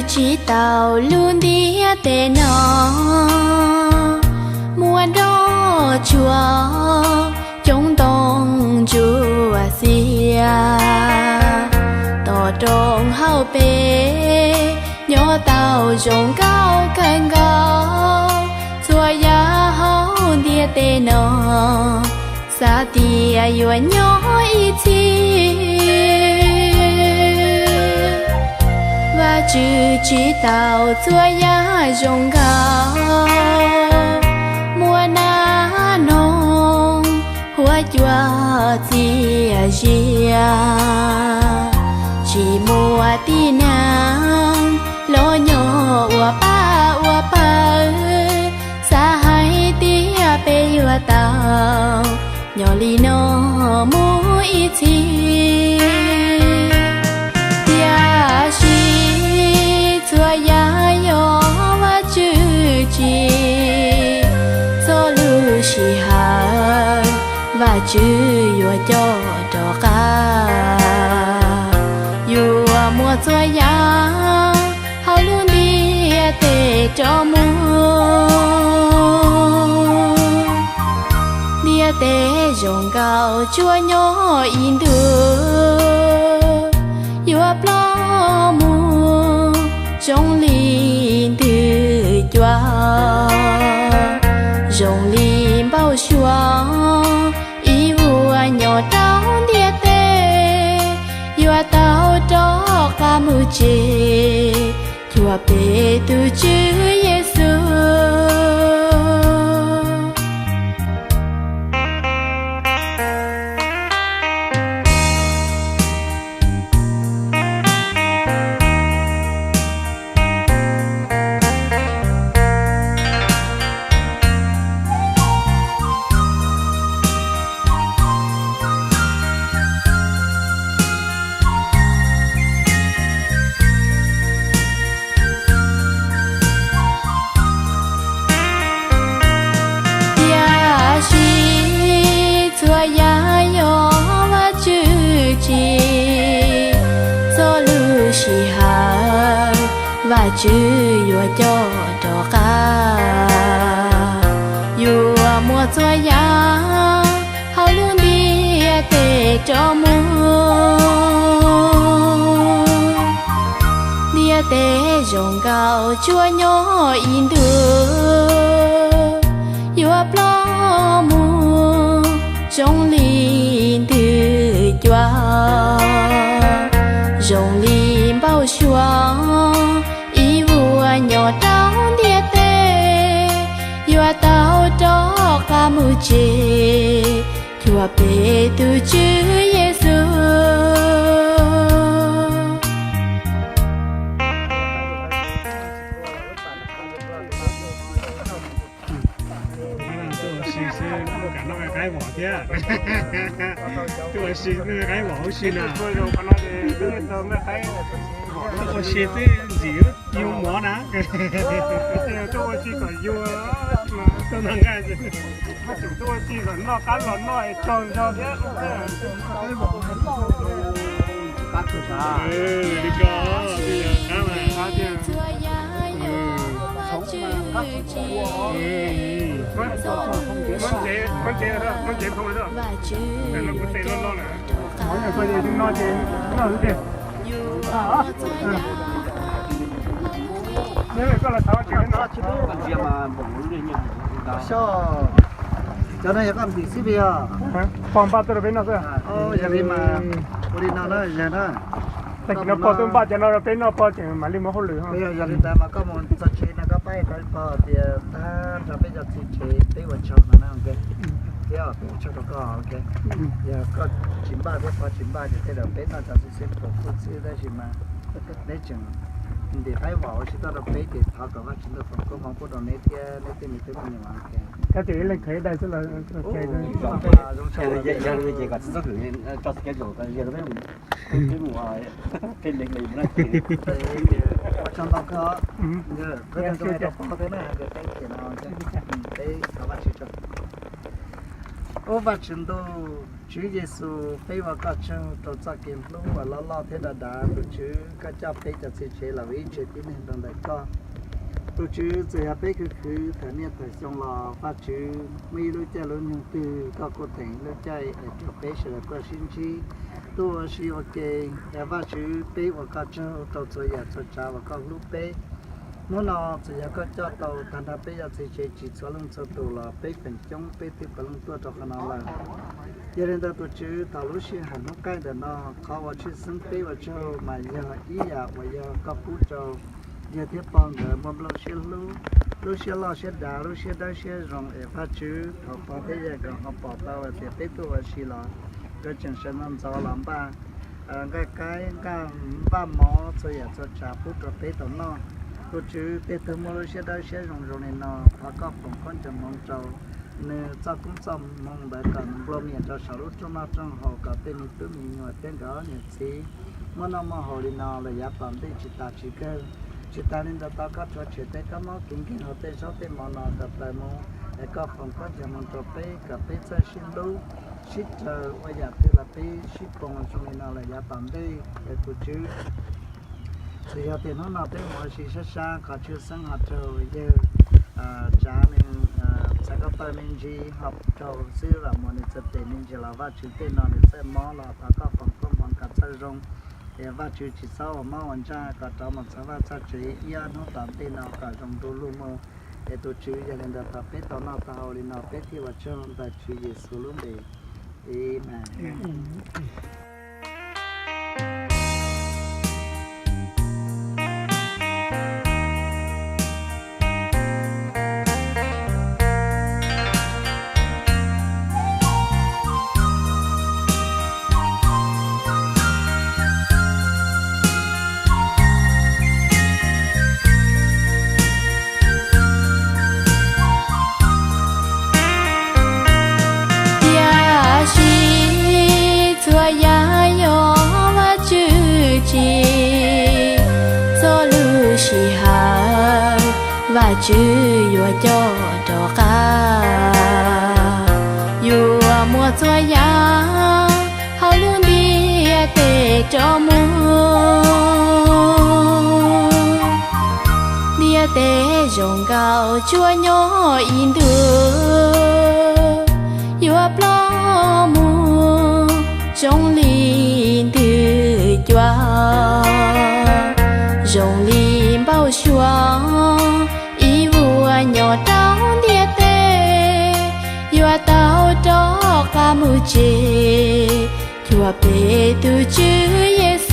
Tsis tau lub ntiaj teb no muaj nroj tsuag coob ntoo ntsuab xiab. Tom rooj hauv pes nyob tau zoo nkauj kawg nkaus, txhua yam hauv ntiaj teb no xav tias yuav nyob ib txhis. Vajtswv tsim tau txhua yam zoo nkauj, muaj nas noog huab cua txias zias, tsis muaj tib neeg los nyob ua pab ua pawg. Xav hais tias peb yuav tau nyob li no mus ib txhis. Tiam sis txhua yam yog Vajtswv tsim, txog lub sij hawm Vajtswv yuav coj rov qab, yuav muab txhua yam hauv lub ntiaj teb rov mus. Ntiaj teb zoo nkauj tsuas nyob ib ntus, yuav ploj mus zoo li ntws cua, zoo li npau suav ib vuag nyob rau ntiaj teb, yuav tau rov qab mus tsev cuag peb tus Tswv Yexus. Tiam sis txhua yam yog Vajtswv tsim, txog lub sij hawm Vajtswv yuav coj rov qab, yuav muab txhua yam hauv lub ntiaj teb rov mus. Ntiaj teb zoo nkauj tsuas nyob ib ntus, yuav ploj mus zoo li ntws cua, zoo li npau suav ib vuag nyob rau ntiaj teb, yuav tau rov qab mus tsev cuag peb tus Tswv Yexus. Tuaj ua si xwb, tuaj ua si qaib vos thiab. Tuaj ua si, tuaj qaib vos ua si na. Tuaj ua si xwb ntxim yuav mov na. Tuaj ua si kom yuav, tuaj noj nqaij, tuaj ua si kom noj qab los noj es tsaug zog thiab. Li ko, qab mas. Muab ntsev, muab ntsev, muab ntsev thoob lawm. Kuv tes loj loj lawm. Noj ces noj xwb tiag. Koj los thov tsev no. Cov no yog koj ntxim xib pes os. Pog npaj tuaj rau peb noj xwb. Yog li mas ua li no na, yog na. Tag kis no pog twb npaj cov no rau peb noj, pog tseem mam li mus hauj lwm. Yog li ntawd mas koj mus txog tsev no koj pab pog tias tag nrho peb cov txiv tsev peb ua tsaug no na, thiab peb ua tsaug rau koj, ok. Yog koj tsis npaj thiab pog tsis npaj ces tej zaum peb noj cov xwb xwb, pom kuj xwb, tab sis mas neb tseem ntim qaib vos ua si tuaj rau peb ces thov kom Vajtswv ntuj foom koob hmoov pub rau neb thiab neb tej me tub me nyuam, ok. Koj tseem ib leeg khaws ib daim xwb los? Ua tsaug ntau koj, koj coj pog thiab na, peb thov Vajtswv tsaug. Ub Vajtswv ntuj, Tswv Yexus, peb ua koj tsaug rau txoj kev hlub uas loj loj thiab dav dav. Tus Tswv, koj coj peb cov txiv tsev los ua ib tsev tib neeg rau ntawm koj. Tus Tswv, txawm yog peb khwv khwv thaum niaj thaum xyoo los Vajtswv, muaj ib lub caij lub nyoog twg koj kuj theem ib lub caij es rau peb sawv daws kuj sib ntsib tuaj ua si ua ke. Es Vajtswv, peb ua koj tsaug rau txhua yam txhua tsav uas koj hlub peb. Hnub no txawm yog koj coj tau tag nrho peb cov txiv tsev tsis txhua leej txhua tus los peb feem coob peb twb puav leej tuaj rau qhov no lawm. Yog li ntawd tus Tswv, thaum lub sij hawm hnub qaij ntawm no, qhov uas tshwj xeeb peb ua tsaug mas yog ib yam uas yog koj pub rau yawg thiab pog nkawd muaj lub siab hlub, lub siab loj siab dav, lub siab dawb siab zoo. Es Vajtswv, thaum pog thiab yawg nkawd ho pom tau hais tias peb tuaj ua si los nkawd tseem sawv ntxov ntxov los npaj nqaij qaib nqaj, npaj mov txhua yam txhua tsav pub rau peb tau noj. Tus Tswv, tej tug muaj lub siab dawb siab zoo zoo li no, thov koj foom koob ntsej hmoov rau nws txoj koob txoj hmoov ntawd kom nplua mias rau saum lub rooj noj rooj haus, kom tej me tub me nyuam thiab nkawd niam txiv muaj noj muaj haus li no lawm yav tom ntej tsis tas tsis kawg. Tsis tas li ntawd thov koj rhuav tshem tej kab mob kev nkeeg hauv tej zaub tej mov no kom tawm mus. Es koj foom koob ntsej hmoov rau peb kom peb txawj sib hlub sib raws ua yam twg los peb sib koom zoo li no lawm yav tom ntej. Es tus Tswv, txawm yog tias hnub no peb mus ua si sab sab, qhov tshwj xeeb ho raug yawg Tsav me txhais ko taw me ntsis ho raug xwb, vam muas nws txawm pem me ntsis los Vajtswv tej no nws txawj mob los thov koj foom koob hmoov kom txawj zoo. Es Vajtswv tsis txhob ua mob ua ntsaj kom rov mus txog vaj txog tsev ib ob hnub tom ntej no kom zoo ntu lug mus. Es tus Tswv, yog li ntawd thov peb tau noj tau haus li no peb thiaj ua tsaug ntawm Tswv Yexus lub npe. Amees. Tiam sis txhua yam yog Vajtswv tsim, txog lub sij hawm Vajtswv yuav coj rov qab. Yuav muab txhua yam hauv lub ntiaj teb rov mus. Ntiaj teb zoo nkauj tsuas nyob ib ntus, yuav ploj mus zoo li ntws cuag, zoo li npau suav ib vuag nyob rau ntiaj teb, yuav tau rov qab mus tsev cuag peb tus Tswv Yexus.